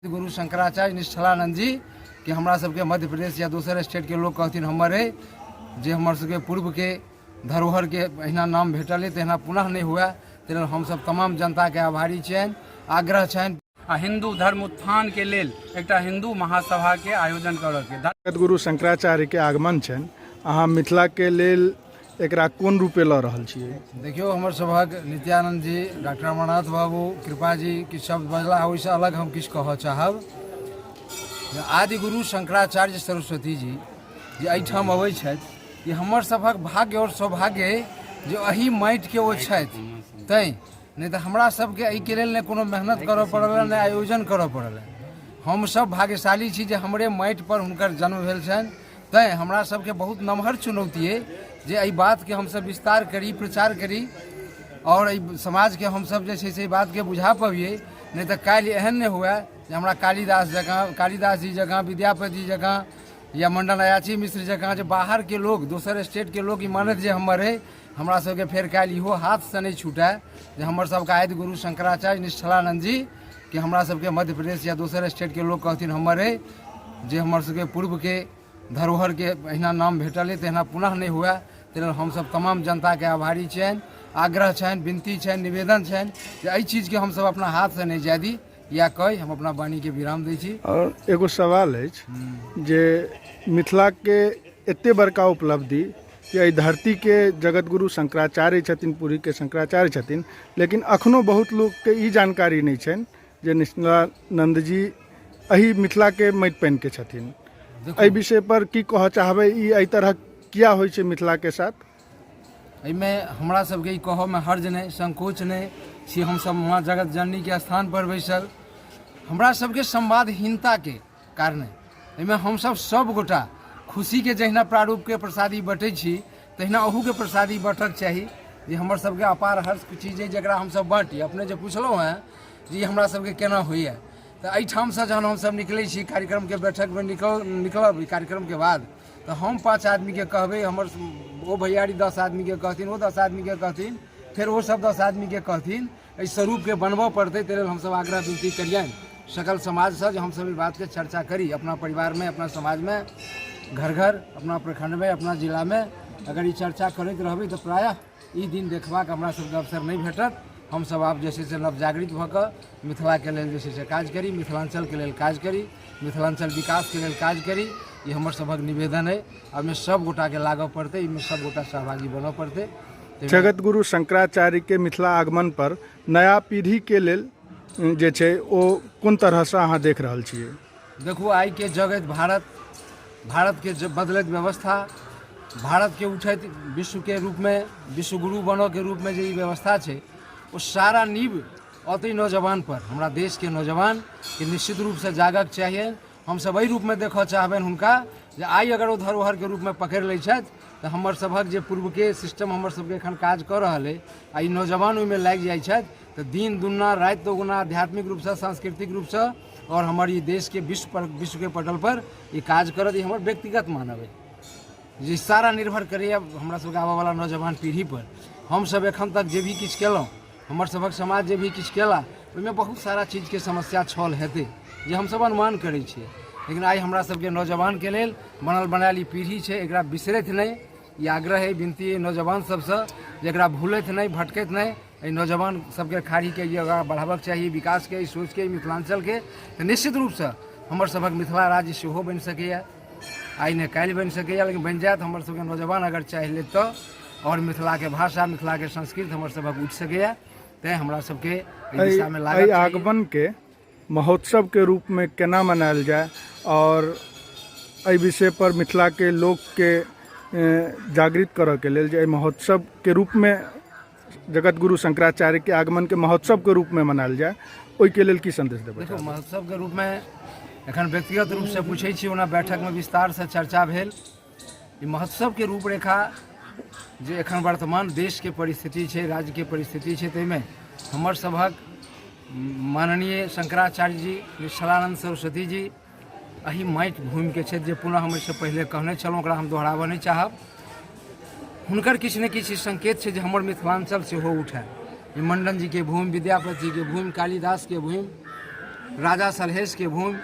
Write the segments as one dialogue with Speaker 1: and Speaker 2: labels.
Speaker 1: गुरु शंकराचार्य निश्चलानंद जी कि हमरा सबके मध्य प्रदेश या दोसर स्टेटके लोक कहथिन हमर अइ जे हमर सबके पूर्वके धरोहरके एहिना नाम भेटल अइ तहिना पुनः नहि हुए, ताहि लेल हमसब तमाम जनताके आभारी छियनि, आग्रह छनि।
Speaker 2: आ हिन्दू धर्म उत्थानके लेल एकटा हिन्दू महासभाके आयोजन करऽके।
Speaker 3: जगतगुरु शंकराचार्यके आगमन छनि, अहाँ मिथिलाके लेल एकरा कोन रूपे लऽ रहल छियै?
Speaker 1: देखियौ, हमर सभक नित्यानंद जी, डॉक्टर अमरनाथ बाबू, कृपा जी किछु शब्द बजला, ओहिसँ अलग हम किछु कहऽ चाहब। आदिगुरु शंकराचार्य सरस्वती जी जे एहिठाम अबै छथि, ई हमर सभक भाग्य आओर सौभाग्य अइ जे एहि माटिके ओ छथि। तैँ नहि तऽ हमरा सबके एहिके लेल नहि कोनो मेहनत करऽ पड़ल हँ, नहि आयोजन करऽ पड़ल हँ। हमसब भाग्यशाली छी जे हमरे माटिपर हुनकर जन्म भेल छनि। तैँ हमरा सबके बहुत नमहर चुनौती अइ जे एहि बातके हमसब विस्तार करी, प्रचार करी आओर एहि समाजके हमसब जे छै से एहि बातके बुझा पबियै। नहि तऽ काल्हि एहन नहि हुए जे हमरा कालिदास जकाँ, कालिदास जी जकाँ, विद्यापति जकाँ या मण्डन अयाची मिश्र जकाँ जे बाहरके लोक, दोसर स्टेटके लोक ई मानत जे हमर अइ। हमरा सबके फेर काल्हि इहो हाथसँ नहि छूटय जे हमर सबके आदि गुरु शंकराचार्य निश्चलानंद जी कि हमरा सबके मध्य प्रदेश या दोसर स्टेटके लोक कहथिन हमर अइ जे हमर सबके पूर्वके धरोहरके एहिना नाम भेटल अइ तहिना पुनः नहि हुए, ताहि लेल हमसब तमाम जनताके आभारी छियनि, आग्रह छनि, विनती छनि, निवेदन छनि जे एहि चीजके हमसब अपना हाथसँ नहि जाय दी। इएह कहि हम अपना वाणीके विराम दै छी।
Speaker 3: आओर एगो सवाल अछि जे मिथिलाके एते बड़का उपलब्धि कि एहि धरतीके जगतगुरु शंकराचार्य छथिन, पुरीके शंकराचार्य छथिन, लेकिन अखनो बहुत लोकके ई जानकारी नहि छनि जे निश्चलानंद जी एहि मिथिलाके माटि पानिके छथिन। एहि विषय पर की कहऽ चाहबै? ई एहि तरह किया होइ छै मिथिलाके साथ?
Speaker 1: एहिमे हमरा सबके ई कहऽमे हर्ज नहि, संकोच नहि छी। हमसब माँ जगत जननीके स्थानपर बैसल हमरा सबके संवादहीनताके कारणे एहिमे हमसब सब गोटा खुशीके जहिना प्रारूपके प्रसादी बँटै छी, तहिना अहूके प्रसादी बँटक चाही जे हमर सबके अपार हर्ष चीज अइ जकरा हमसब बाँटी। अपने जे पुछलहुँ हेँ जे ई हमरा सबके केना होइए, तऽ एहिठामसँ जहन हमसब निकलै छी, कार्यक्रमके बैठकमे निकलब ई कार्यक्रमके बाद, तऽ हम 5 आदमीके कहबै, हमर ओ भैयारी 10 आदमीके कहथिन, ओ 10 आदमीके कहथिन, फेर ओ सब 10 आदमीके कहथिन। एहि स्वरूपके बनबऽ पड़तै। ताहि लेल हमसब आग्रह विनती करियनि सकल समाजसँ जे हमसब ई बातके चर्चा करी अपना परिवारमे, अपना समाजमे, घर घर, अपना प्रखंडमे, अपना जिलामे। अगर ई चर्चा करैत रहबै तऽ प्रायः ई दिन देखबाक हमरा सबके अवसर नहि भेटत। हमसब आब जे छै से नवजागृत भऽ कऽ मिथिलाके लेल जे छै से काज करी, मिथिलाञ्चलके लेल काज करी, मिथिलाञ्चल विकासके लेल काज करी। ई हमर सभक निवेदन अइ। एहिमे सब गोटाके लागऽ पड़तै, एहिमे सब गोटा सहभागी बनऽ पड़तै।
Speaker 3: जगतगुरु शंकराचार्यके मिथिला आगमन पर नया पीढ़ीके लेल जे छै ओ कोन तरहसँ अहाँ देख रहल छियै?
Speaker 1: देखू, आइके जगत भारत, भारतके बदलैत व्यवस्था, भारतके उठैत विश्वके रूपमे, विश्वगुरु बनऽके रूपमे जे ई व्यवस्था छै, ओ सारा नींव अतै नौजवान पर। हमरा देशके नौजवानके निश्चित रूपसँ जागक चाहिए। हमसब एहि रूपमे देखऽ चाहबनि हुनका जे आइ अगर ओ धरोहरके रूपमे पकड़ि लै छथि तऽ हमर सभक जे पूर्वके सिस्टम हमर सबके एखन काज कऽ रहल अइ आ ई नौजवान ओहिमे लागि जाइ छथि तऽ दिन दुना राति दोगुना आध्यात्मिक रूपसँ, सांस्कृतिक रूपसँ आओर हमर ई देशके विश्व पर, विश्वके पटल पर ई काज करत। ई हमर व्यक्तिगत मानब अइ जे सारा निर्भर करैए हमरा सबके आबऽवला नौजवान पीढ़ीपर। हमसब एखन तक जे भी किछु केलहुँ, हमर सभक समाज जे भी किछु केला, ओहिमे बहुत सारा चीजके समस्या छल हेतै जे हमसब अनुमान करै छियै, लेकिन आइ हमरा सबके नौजवानके लेल बनल बनायल ई पीढ़ी छै। एकरा बिसरथि नहि, ई आग्रह अइ, विनती अइ नौजवान सबसँ जे एकरा भूलथि नहि, भटकथि नहि। एहि नौजवान सबके खाड़ीके ई आगाँ बढ़ाबक चाही विकासके, एहि सोचके, मिथिलाञ्चलके, तऽ निश्चित रूपसँ हमर सभक मिथिला राज्य सेहो बनि सकैए। आइ नहि काल्हि बनि सकैए, लेकिन बनि जायत हमर सबके नौजवान अगर चाहि लेत तऽ, आओर मिथिलाके भाषा, मिथिलाके संस्कृति हमर सभक उठि सकैए। तैँ हमरा सबके एहि दिशामे लागल।
Speaker 3: एहि आगमनके महोत्सवके रूपमे केना मनायल जाय आओर एहि विषय पर मिथिलाके लोकके जागृत करऽके लेल जे एहि महोत्सवके रूपमे जगतगुरु शंकराचार्यके आगमनके महोत्सवके रूपमे मनायल जाय, ओहिके लेल की संदेश देबै?
Speaker 1: देखो, महोत्सवके रूपमे एखन व्यक्तिगत रूपसँ पूछै छी, ओना बैठकमे विस्तारसँ चर्चा भेल। ई महोत्सवके रूपरेखा जे एखन वर्तमान देशके परिस्थिति छै, राज्यके परिस्थिति छै, ताहिमे हमर सभक माननीय शंकराचार्य जी निश्चलानंद सरस्वती जी एहि माटि भूमिके छथि, जे पुनः हम एहिसँ पहिले कहने छलहुँ, ओकरा हम दोहराबऽ नहि चाहब। हुनकर किछु ने किछु संकेत छै जे हमर मिथिलाञ्चल सेहो उठय। ई मण्डन जीके भूमि, विद्यापतिके भूमि, कालिदासके भूमि, राजा सलहेशके भूमि,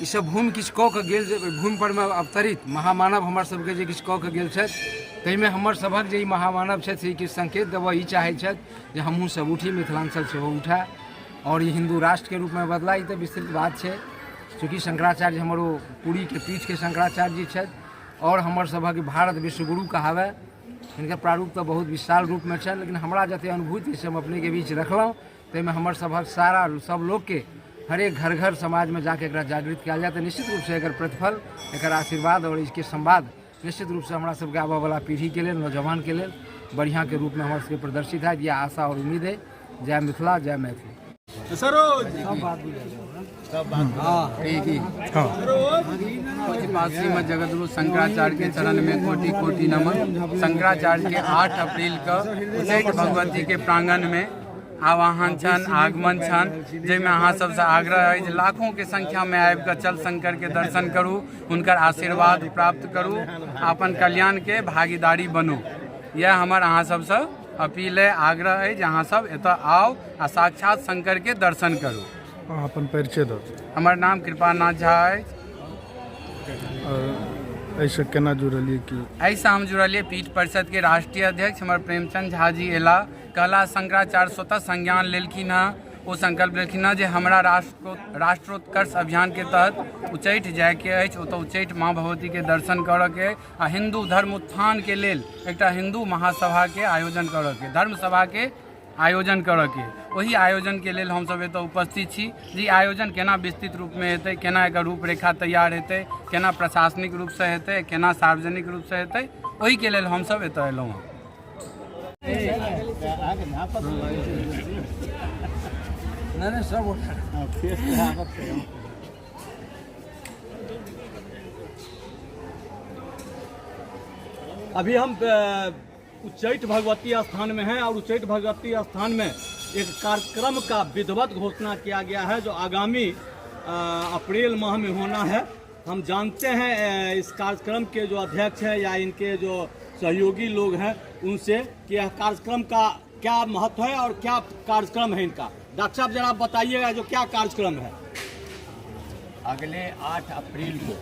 Speaker 1: ईसब भूमि किछु कऽ के गेल जे भूमि परमे अवतरित महामानव हमर सबके जे किछु कऽ के गेल छथि, ताहिमे हमर सभक जे ई महामानव छथि से किछु संकेत देबऽ ई चाहै छथि जे हमहूँ सब उठी, मिथिलाञ्चल सेहो उठै आओर ई हिन्दू राष्ट्रके रूपमे बदला। ई तऽ विस्तृत बात छै। चूँकि शंकराचार्य हमर ओ पुरीके पीठके शंकराचार्य जी छथि आओर हमर सभक भारत विश्वगुरु कहाबै, हिनकर प्रारूप तऽ बहुत विशाल रूपमे छनि, लेकिन हमरा जतेक अनुभूति से हम अपनेके बीच रखलहुँ। ताहिमे हमर सभक सारा सब लोकके हरेक घर घर समाजमे जाके एकरा जागृत कयल जाय तऽ निश्चित रूपसँ एकर प्रतिफल, एकर आशीर्वाद आओर इसके संवाद निश्चित रूपसँ हमरा सबके आबऽवला पीढ़ीके लेल, नौजवानके लेल बढ़िआँके रूपमे हमर सबके प्रदर्शित हैत, इएह आशा आओर उम्मीद है। जय मिथिला, जय मैथिली।
Speaker 2: श्रीमद जगतगुरु शंकराचार्य के चरण में कोटि कोटि नमन। शंकराचार्य के 8 अप्रैल के उच्चैठ भगवती के प्रांगण में आवाहन छनि, आगमन छनि, जाहिमे अहाँ सबसँ आग्रह अछि लाखों के संख्या में आबि कऽ चल शंकर के दर्शन करू, हुनकर आशीर्वाद प्राप्त करू, अपन कल्याण के भागीदारी बनू। यह हमर अहाँ सबसँ अपील है, आग्रह है जे अहाँ सब एतऽ आउ आ साक्षात शंकर के दर्शन करू।
Speaker 3: अहाँ अपन परिचय दऽ।
Speaker 2: हमर नाम कृपानाथ झा अछि।
Speaker 3: आओर एहिसँ केना जुड़लियै? की
Speaker 2: एहिसँ हम जुड़लियै, पीठ परिषदके राष्ट्रीय अध्यक्ष हमर प्रेमचंद झा जी एला, कहला शंकराचार्य स्वतः संज्ञान लेलखिन हँ, ओ संकल्प लेलखिन हँ जे हमरा राष्ट्रोत्कर्ष अभियानके तहत उच्चैठ जायके अछि, ओतऽ उच्चैठ माँ भगवतीके दर्शन करऽके आ हिन्दू धर्म उत्थानके लेल एकटा हिन्दू महासभाके आयोजन करऽके, धर्म सभाके आयोजन करऽके। ओहि आयोजनके लेल हमसभ एतऽ उपस्थित छी जे ई आयोजन केना विस्तृत रूपमे हेतै, केना एकर रूपरेखा तैयार हेतै, केना प्रशासनिक रूपसँ हेतै, केना सार्वजनिक रूपसँ हेतै, ओहिके लेल हमसभ एतऽ एलहुँ हँ।
Speaker 1: नहि, सब
Speaker 4: अभी हम उच्चैठ भगवती स्थान में हैं और उच्चैठ भगवती स्थान में एक कार्यक्रम का विधिवत घोषणा किया गया है जो आगामी अप्रैल माह में होना है। हम जानते हैं इस कार्यक्रम के जो अध्यक्ष हैं या इनके जो सहयोगी लोग हैं उनसे कि यह कार्यक्रम का क्या महत्व है और क्या कार्यक्रम है इनका। डॉक्टर साहब जरा बताइएगा जो क्या कार्यक्रम है।
Speaker 5: अगले 8 अप्रैल को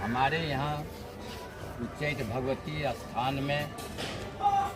Speaker 5: हमारे यहाँ उच्चैठ भगवती स्थान में